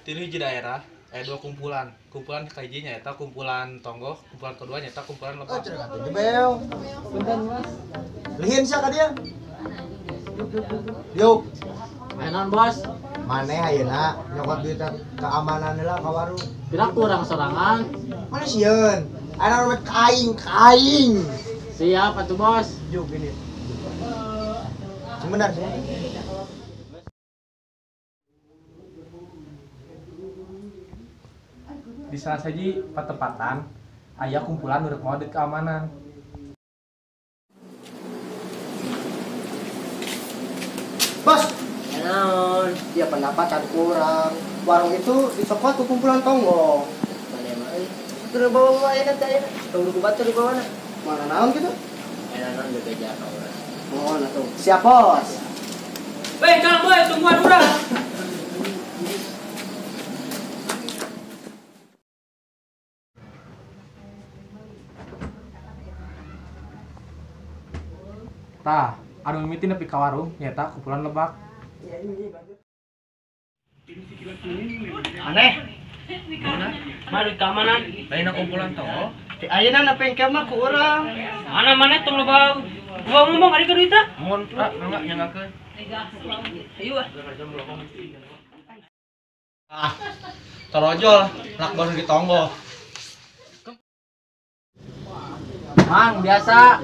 Di hiji daerah aya dua kumpulan. Kumpulan kahiji nyaeta kumpulan tonggoh, kumpulan kedua nyaeta kumpulan lebak. Oh, cenah jebel. Punten, Mas. Lihin sia ka dia. Yuk. Naon, Bos? Maneh ayeuna nyokot duit keamanan heula ka warung. Kira kurang sorangan. Mana sieun? Ayeuna rek aing, aing. Siap atuh, Bos. Yuk gini. Sing bener sih. Di salah siji patempatan aya kumpulan nu rek mawa duit keamanan. Bos, naon? Ya pendapatan kurang. Warung itu dicokot ku kumpulan tonggo. Mana mah euy? Tur bawa bawa ayeuna teh ayeuna. Tong ku batur dibawana. Mana naon kitu? Ayeuna naon bebeja ka urang. Mohon atuh. Siap, Bos. Weh, jalan boy, tungguan urang. Tah, anu mimiti nepi ka warung nyaeta kumpulan lebak. Aneh. Mana duit keamanan? Lainna kumpulan tonggoh. Ti ayeuna nepi engke mah ku urang. Mana mana tong loba. Gua ngomong ari ka duitna. Mohon, ah, mangga nyanggakeun. Ayo ah. Ah, torojol, lak baru di tonggoh. Mang, biasa.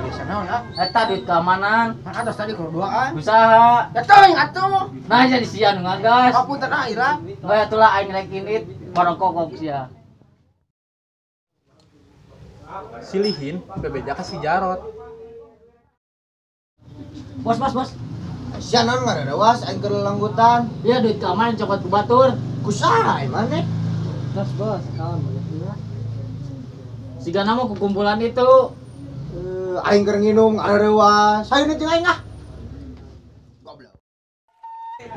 Biasa naon ah? Eta duit keamanan. Kan atos tadi kur duaan. Usaha. Ya teuing atuh. Nah jadi sia nu ngagas. Apunten ah ira. Bae atulah aing rek indit barokok sia. Silihin bebeja ka si Jarot. Bos, bos, bos. Sia naon ngarewas aing keur lelenggutan. Iya duit keamanan cokot ku batur. Kusaha ai maneh? Bos, bos, kalem ya. Sigana mah ku kumpulan itu. Aing keur nginum ngarewas. Hayu jeung aing ah. Goblok.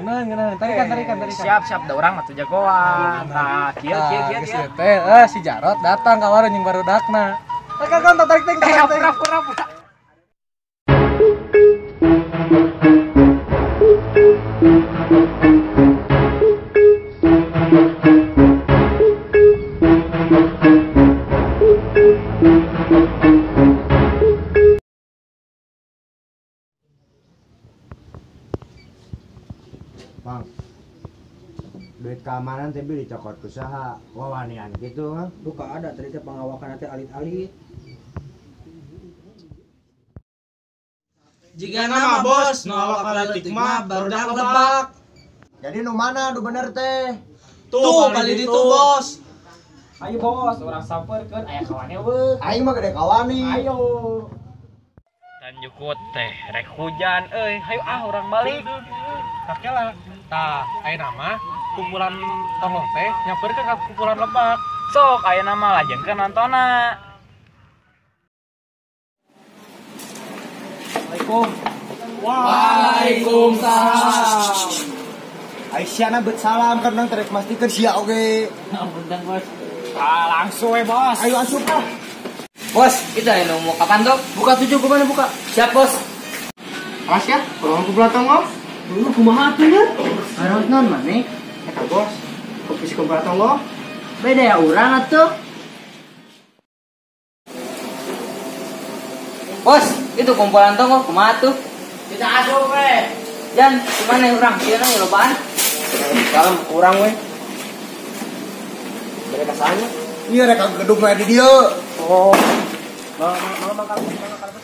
Ngeunah, tarikan, tarikan, tarikan. Siap, siap, da urang mah tuh jagoan. Tah, kieu kieu kieu kieu. Teh, si Jarot datang ka warung jeung barudakna. Eh, kang, tarik ting, tarik ting. Pura, pura. Bang, duit keamanan tapi dicokot ku saha, wawanian gitu mah. Duka ada tadi teh pangawakan teh alit-alit. Jika nama bos, nu awak leutik mah barudak lebak. Jadi nu mana nu bener teh? Tuh, paling ditu bos. Ayo bos, urang sampeurkeun aya kawane weuh. Aing mah gede kawani. Ayo. Dan jukut teh rek hujan euy, hayu ah urang balik. Kakelah. Tah, aya nama kumpulan tonggoh teh nyamperkeun ka kumpulan lebak. Sok aya nama lajengkeun nontonna. Assalamualaikum. Waalaikumsalam. Aisyah na bet salam kan nang terek mastikeun sia oge. Ampun bos. Ah, langsung we bos. Ayo asup ah. Bos, kita yang mau kapan tuh? Buka 7 kemana buka? Siap, Bos. Awas ya, kalau kumpulan tonggoh. Lu kumaha atuh nya? Harus naon maneh? Eta bos, kopi si kumpulan tonggoh. Beda ya urang atuh. Bos, itu kumpulan tonggoh kumaha tuh? Kita asup we. Jan, gimana urang? Ieu na lobaan. Kalem kurang we. Mereka kasanya. Iya rek gedung we di dieu. Oh. Mama mama kalem, mama kalem.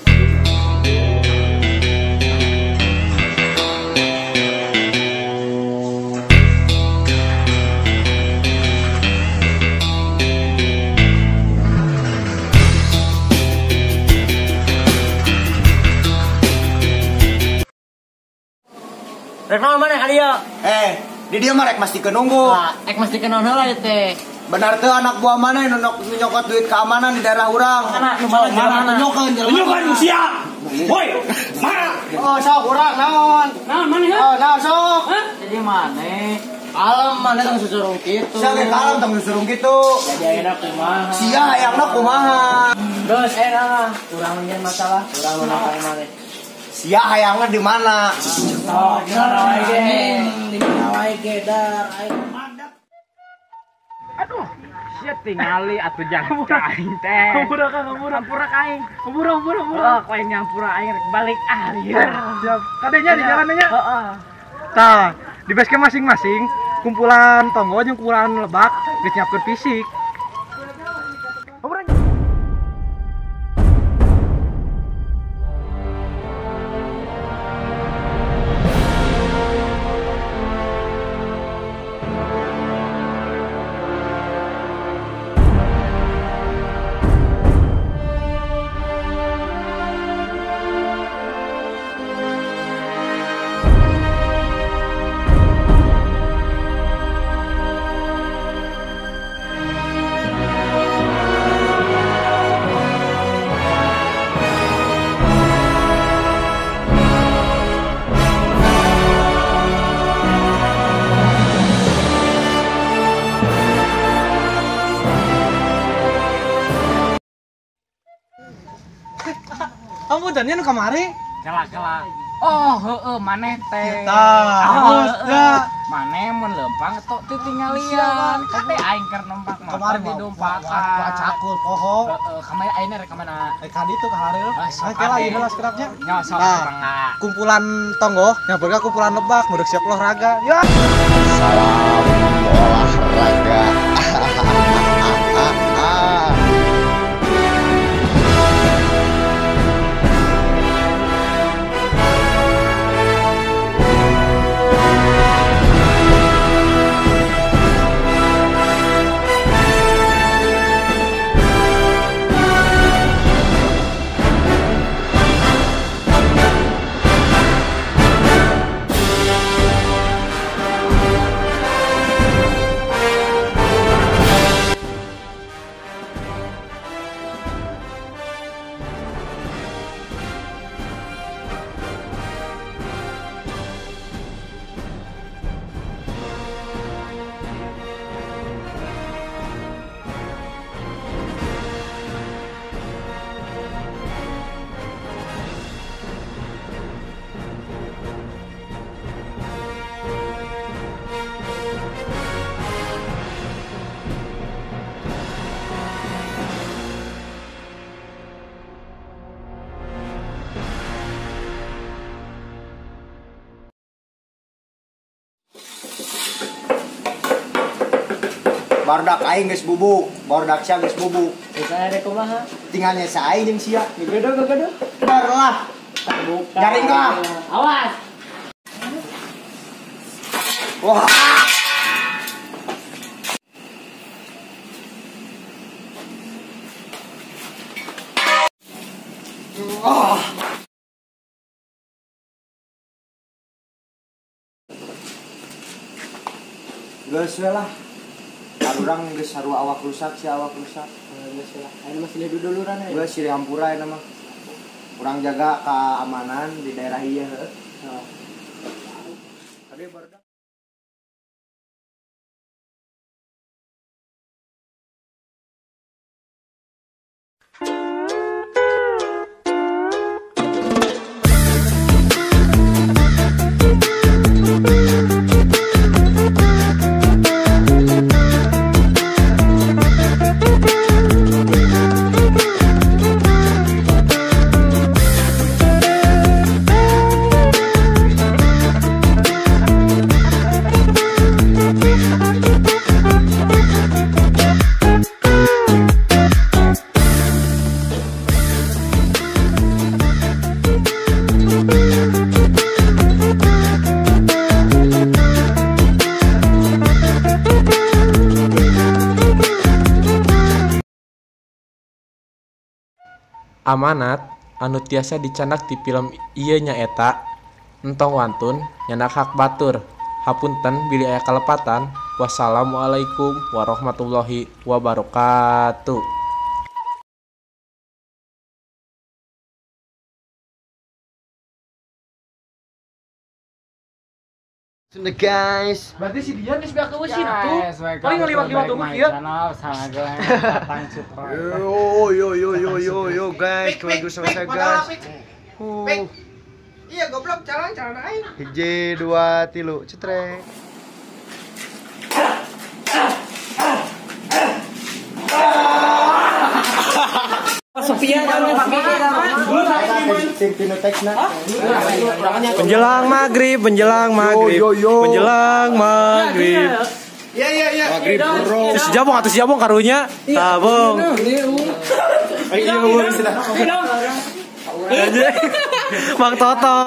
Rek naon maneh ka dieu? Eh, di dieu mah rek mastikeun nunggu. Nah, rek mastikeun naon heula ieu teh. Benar teu anak buah mana nu nyokot duit keamanan di daerah urang? Mana? Mana? Mana? Tunjukkeun sia. Woi, mana? Oh, sok urang naon? Naon maneh? Oh, naon sok? Jadi maneh? Kalem mana tong susurung kitu. Sia ge kalem tong susurung kitu. Jadi ayeuna kumaha? Sia hayangna kumaha? Geus enak mah, urang nyen masalah, urang nu nakal maneh. Sia hayangna di mana? Oh, di mana wae ge? Di mana wae ge dar aing. Aduh, sia tingali atuh jangan ka aing teh. Hampura Kang, hampura. Hampura ka aing. Hampura, hampura, hampura. Heeh, ku aing nyampura aing rek balik ah lieur. Siap. Kadenya di jalannya. Heeh. Tah, di base camp masing-masing kumpulan tonggo jeung kumpulan lebak geus nyiapkeun fisik. Ampun nu kamari. Kela-kela. Oh, heeh maneh teh. Tah, ya. Maneh mun leumpang tok titinggalian. Kade aing keur nempak motor di dumpakan. Cakul poho. Heeh, kamari ayeuna rek ka mana? Rek ka ditu ka hareup. Kela ieu heula sekerapnya. Nya sok mangga. Kumpulan tonggo nyamperkeun kumpulan lebak mun siap olahraga. Ya. Salam olahraga. Barudak aing geus bubuk, barudak sia geus bubuk. Saya rek kumaha? Tinggal nyesa aing jeung sia. Gegedo gegedo. Bar lah. Terbuka. Garing lah. Awas. Wah. Oh. Geus we lah. Urang geus sarua awak rusak si awak rusak. Geus lah. Ayeuna mah silih duduluran aya. Geus silih hampura ayeuna mah. Urang jaga keamanan di daerah ieu heuh. Tadi barudak Amanat anu tiasa dicandak ti film ieu nyaeta entong wantun nyandak hak batur. Hapunten bilih aya kalepatan. Wassalamualaikum warahmatullahi wabarakatuh. Sudah guys. Berarti si Dian geus beak eueuh atuh. Paling ngaliwat-liwat tunggu kieu. Yo yo yo yo yo yo guys, kembali bersama saya guys. Iya goblok jalan jalan aing. 1 2 3 cetrek. Menjelang maghrib, menjelang maghrib, menjelang maghrib. Iya iya iya. Maghrib bro. Terus jabong atuh jabong karunya. Tabung. Iya, Mang Toto.